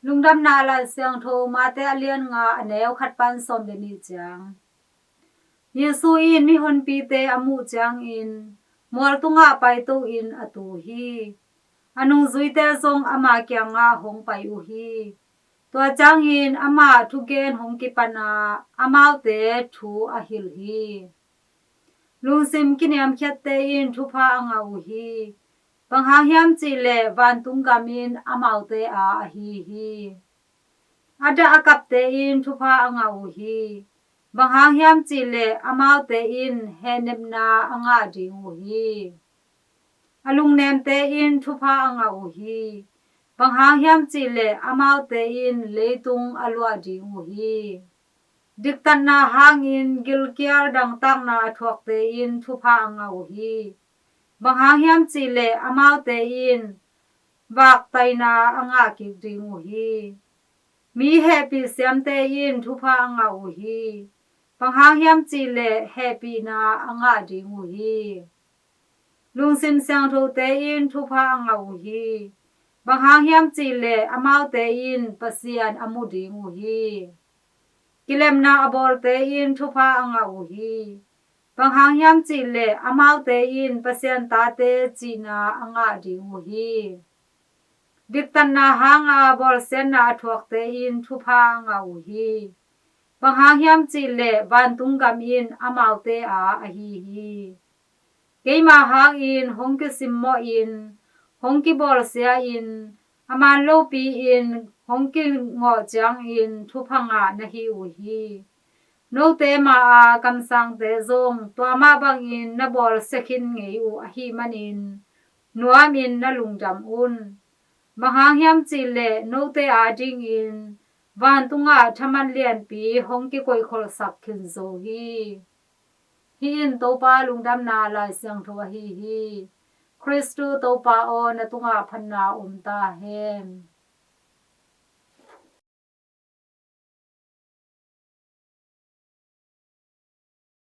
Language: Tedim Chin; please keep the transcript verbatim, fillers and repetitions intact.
Lungdamna Lai Siangtho Mate a lian nga, a neu khat pan sawm le nih ciang. Jesu in mihonpite a muh ciangin mual tungah paito in a tu hi. A nungzuite zong ama kiangah hong pai uh hi. Tua ciangin amah thugen hong kipan a, amaute thu a hilh hi. Lungsim kiniamkhiatte in thupha a ngah uh hi. Bang hang hiam cih leh vantung gam in amaute aa ahi hi. A dah a kapte in thupha a ngah uh hi. Bang hang hiam cih leh amaute in hehnepna a ngah ding uh hi. A lungnemte in thupha a ngah uh hi. Bang hang hiam cih leh amaute in leitung a luah ding uh hi. Diktatna hangin gilkial dangtakna a thuakte in thupha a ngah uh hi. Bang hang hiam cih leh amaute in vaktaina a ngah kik ding uh hi. Mi hehpih siamte in thupha a ngah uh hi. Bang hang hiam cih leh hehpihna a ngah ding uh hi. Lungsim siangthote in thupha a ngah uh hi. Bang hang hiam cih leh amaute in Pasian a mu ding uh hi. Kilemna a bawlte in thupha a ngah uh hi. Bang hang hiam cih leh amaute in Pasian tate cihna a ngah ding uh hi. Diktatna hanga bawlsiatna a thuakte in thupha a ngah uh hi. Bang hang hiam cih leh vantung gam in amaute aa ahi hi. Keima hangin hong kisimmawhin, hong kibawlsiain, a man lopi-in hong kingawh ciangin thupha ngah na hi uh hi. Note ma-a kamsangte zong tua mah bangin na bawlsia khin ngei uh ahih manin nuamin na lungdam un. Bang hang hiam cih leh note adingin vantungah thaman lianpi hong kikoihkholhsak khin zo hi. Hih in Topa Lungdamna Lai Siangtho ahi hi. Khristu Topa aw, na tungah phatna om ta hen.